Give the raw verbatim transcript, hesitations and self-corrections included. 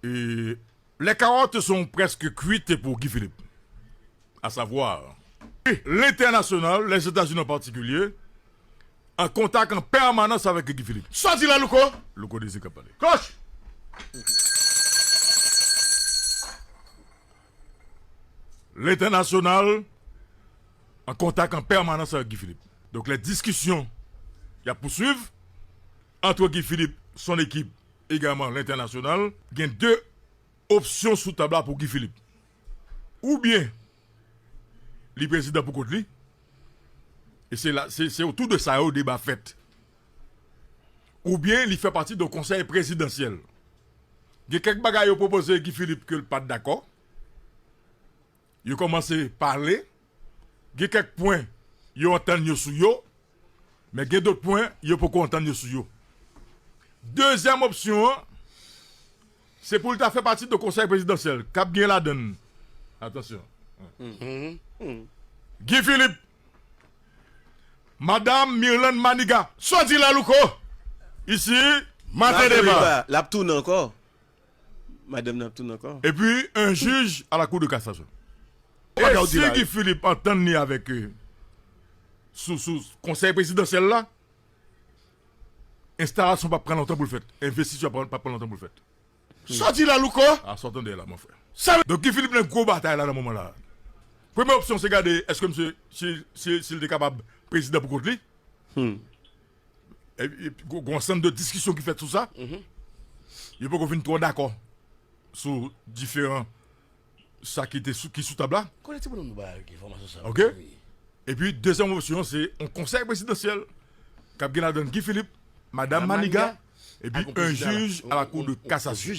Et les carottes sont presque cuites pour Guy Philippe. À savoir, l'international, les États-Unis en particulier, en contact en permanence avec Guy Philippe. Sa di la, Louko? Louko Désir k ap pale. Koch! L'international en contact en permanence avec Guy Philippe. Donc les discussions y a poursuivre entre Guy Philippe, son équipe, également l'international. Gen de opsyon sou tab la pou Guy Philippe. Oubyen li prezidan pou kont li, e se la, se, se otou de sa yo deba fèt. Oubyen li fè pati de konsèy prezidansyèl. Gen kèk bagay yo pwopoze Guy Philippe ke l pa t dakò. Yo kòmanse pale. Gen kèk pwen yo antann yo sou yo. Men gen dòt pwen yo poko antann yo sou yo. Dezyèm opsyon an, se pou l ta fè pati de konsèy prezidansyèl k ap gen ladann, atansyon, Guy Philippe, Madam Mirlande Manigat. Sa w di la, Louko? Isi, maten deba. L ap tounen ankò. Madanm nan ap tounen ankò. Epi, un juge à la Cour de cassation. E si Guy Philippe antann li avèk, euh, sou, sou konsèy prezidansyèl la, enstalasyon p ap pran lontan pou l fèt. Envestitisyon p ap pran lontan pou l fèt. Sa w di la, Louko? A, sa w tande la, mon frè. Donk, Guy Philippe nan gwo batay la nan moman la. Premye opsyon, se gade, èske misye, si, si, si l te kapab prezidan pou kont li? E, e, gwo, gwo ansanm de diskisyon ki fèt sou sa. Yo poko vin twò dakò sou diferan sa ki te sou, ki sou tab la. Konnen ti bonòm nou ba enfòmasyon sa. Ok. Epi, dezyèm opsyon, se yon konsèy prezidansyèl k ap gen ladann Guy Philippe, Madam Manigat, epi yon jij a la Cour de cassation.